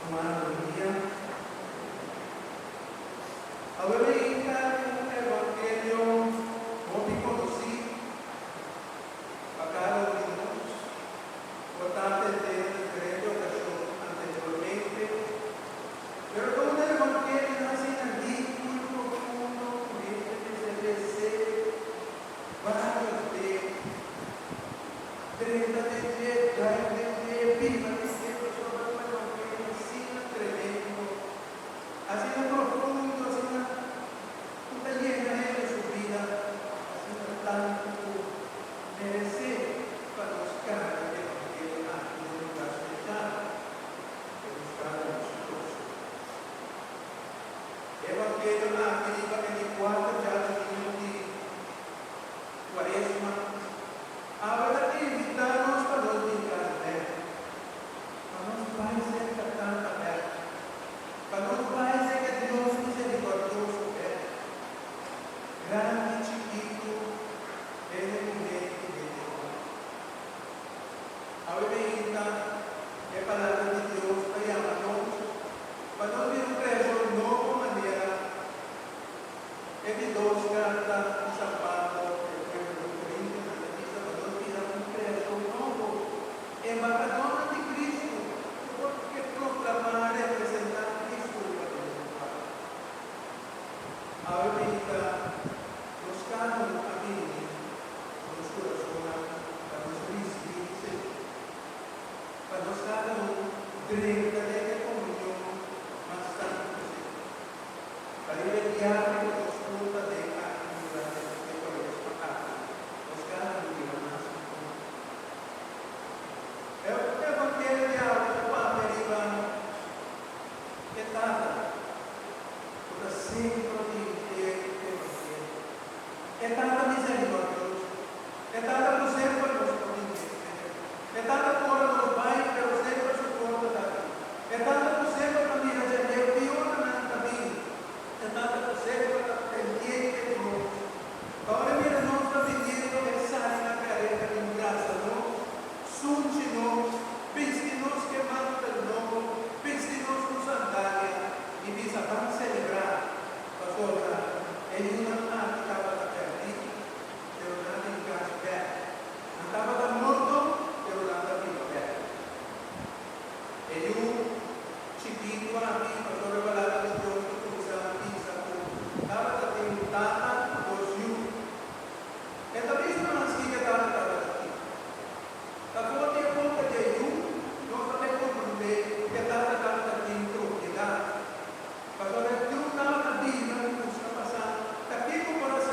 Ruman, bon dia. Awe mainta un evangelio hopi conoci pa cada un di nos, por ta atende na diferente ocasion anteriormente, pero ta un evangelionan asina rico y profundo cu hende mester lese varios bes. Drenta den dje, duik den dje, biba den dje, pasobra un evangelio asina tremendo, asina profundo, asina ku ta yena hende su bida, asina tantu ku meresé pa nos karga e evangelio aki den un lugar spesial den nos kada un su kurason. E evangelio aki riba e di kuater djadumingu di Kuaresma. Awe ta invitá nos pa nos bin kas bèk, pa nos bai serka Tata bèk, pa nos bai serka Dios miserikòrdioso bèk, grandi, chikitu, hende muhé i hende hòmber. Awe meinta e Palabra di Dios ta yama nos pa nos bira un kreashon nobo manera E di dos karta di San Pablo e pueblo di Korintonan ta bisa pa nos bira un kreashon nobo, embahadornan di Kristu ku por ke proklamá, representá Kristu riba e mundu aki. Awe bita nos kada un a bini nos kurasonnan pa nos risibí di Señor, pa nos kada un drenta den e komunion mas santu ku Señor. Pa riba e biahe ku nos tur ta den aki durante e Kuaresma aki, nos kada un bira mas mihó. E Evangelio di awe ta papia riba e Tata ku ta sentro di e Evangelio. E Tata miserikòrdioso, e Tata ku semper nos por bin mester, e Tata ku ora nos bai pero semper su porta ta abrí. E tata ku semper ta mira dje leu di ora nan ta bini. E tata ku semper ta pendiente di nos. Pa ora e mira nos ta biniendo e sali na kareta bin brasa nos, sunchi nos, bisti nos ke mantel nobo, bisti nos ku sandalia i bisa ban selebrá, pasobra e yunan aki tabata pèrdí, pero nan tin kas bèk. Nan tabata morto, pero nan ta biba bèk. E yu chikitu aki, pasobra e Palabra di Dios ta kuminsá bisa ku tabata tin un tata ku dos yu. E ta bisa nos kiko e tata tabata tin. Ta for di e boka di e yu nos ta bay komprondé ku e tata tabata tin propiedat. Pasobra e yu tabata biba i buska pa sa ta kiko por a.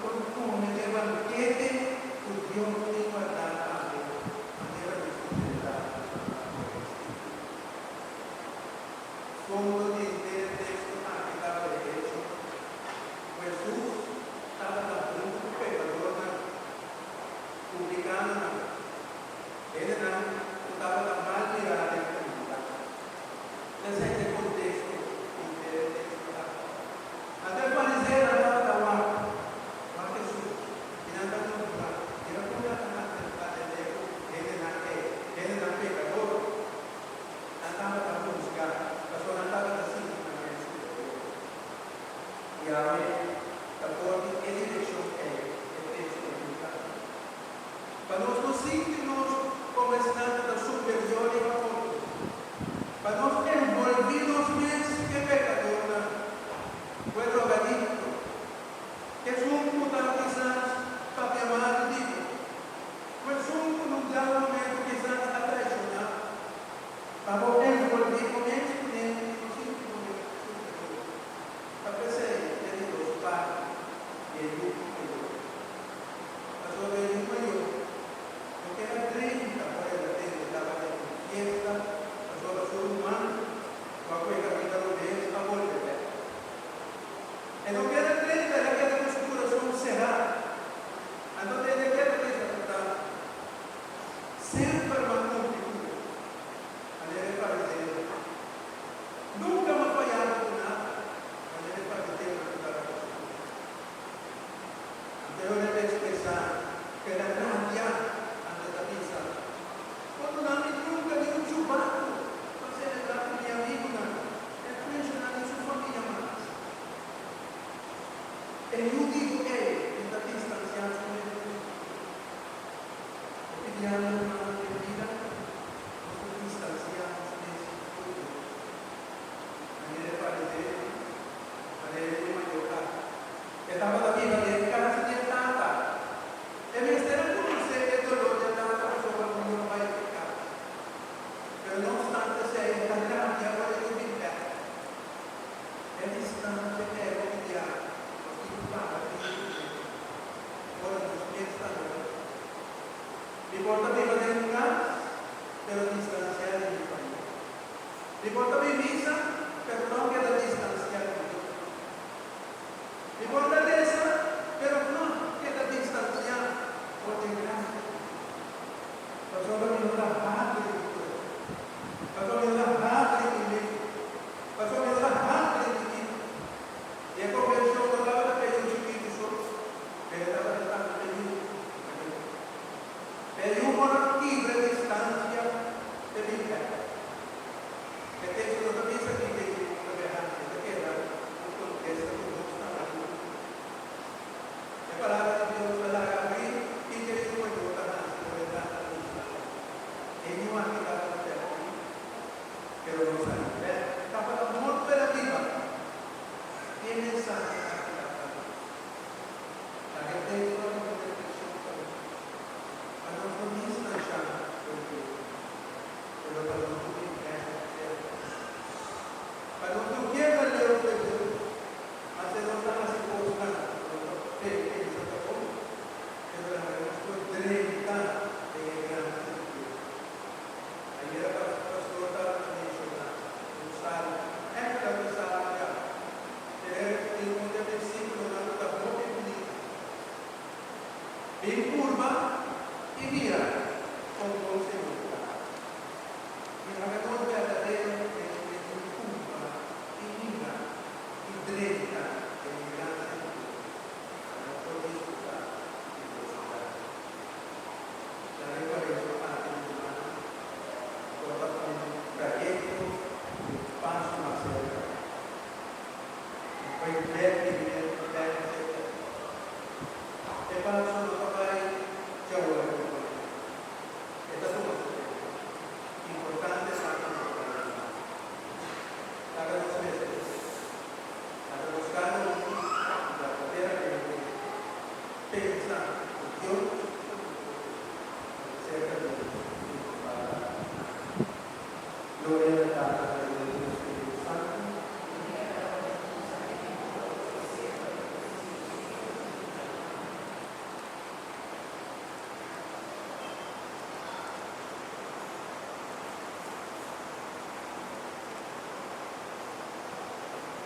por kome e bankete ku Dios tin wardá pa bo, manera nos a selebrá na Eukaristia. Fondo di henter e teksto aki tabata e echo ku Hesus tabata huntu ku pekadornan, publikanonan, hendenan ku tabata mal mirá den komunidat. Esei ta e konteksto di henter e teksto aki. Anto e fariseonan tabata wak wak Hesus i nan ta murmurá, Mira kon nan ta atendé ku hendenan ei, hendenan pekador. Nan tabata husga pasobra nan tabata sinti nan mes superior. I awe ta for di e direkshon ei e teksto bíbliko ta. Pa nos no sinti nos komo esnan ku ta superior riba otro. Pa nos envolví nos mes ku e pekadornan, ku e drogadikto, ku esun ku ta kisas papia malu di bo, ku esun ku nun dado momento kisas a traishoná bo. Pa bo envolví bo mes kuné i no sinti bo mes superior. Ta p'esei e di dos parti di e yu mayor. Pasobra e yu mayor no keda drenta ora el a tende tabata tin fiesta pasobra su ruman ku a kue kaminda robes a bolbe bèk. E no keda drenta, el a keda ku su kurason será. Anto tende ke ta bisa ku ta semper bo a kumpli ku bo, manera e fariseonan. Nunka bo a fayá bo ku nada, manera e fariseonan ku tabata skucha. Anto e ora ta ekspresá ku el a rabia, anto e ta bisa, Bo duna mi nunka ni un chubaku pa selebrá ku mi amigunan. El a menshoná ni su famia mas. E yu di bo ei no ta distansiá su mes di Dios. Hopi biaha rumannan den bida nos ta distansiá nos mes for di Dios. Manera e fariseo, manera e yu mayor aki. E tabata biba den kas di e tata. E mester a konosé e doló di e tata pasobra un yu a bai peká. Pero no opstante esei e ta rabia ora e yu bin bèk. E distansia ei hopi biaha nos tin ku paga tin ku kuné ora nos mes ta logra. Mi por ta biba den un kas, pero distansiá di mi famia. Mi por ta bin misa, pero no keda distansiá di Dios. Mi por ta resa, pero no keda distansiá for di e grasia di Dios. Pasobra mi no ta habri mi kurason. Pasobra mi no ta habri mi mente. Pasobra mi no ta habri mi bida. I e konvershon no tabata pa e yu chikitu so, pero e tabata tambe pa e yu mayor. Pa e yu por a kibra e distansia te bin bèk. E teksto no ta bisa kiko e yu ta bai hasi, e ta keda un kontesta ku nos tambe por usa. E Palabra di Dios ta laga abrí kiko e yu mayor ta hasi ora e tata bisa, E yu aki tabata pèrdí, pero nos a hib'é. Tabata morto el a biba. E mensahe aki ta pa nos. Laga e teksto ta un reflekshon pa nos, pa nos no distanshá for di Dios, pero pa nos por bin bèk serka Dios. Pa nos no keda leu di Dios, Hace nos ta haci cosnan cu nos ta pensa ta bon, pero laga nos por drenta den e gracia di Dios. Ayera pastor tabata menciona un salmo, echt ta un salmo ya, pero e tin un di e versiculonan cu ta hopi bunita. Bin purba y mira con bon Señor ta. Y laga nos berdaderamente bin purba y mira i drenta den e grasia di Dios pa nos por disfrutá di Dios su grasia. Laga e kuaresma aki di rumannan por ta un trayekto di un paso mas serka di Dios. Un bai bèk di bèk bèk serka di Dios. E paso no ta bai djaora ku mañana. E ta tuma su tempu. Importante ta ku nos ta bai rumannan. Laga nos resa ku Dios. Laga nos kada un berdaderamente pensa ku Dios.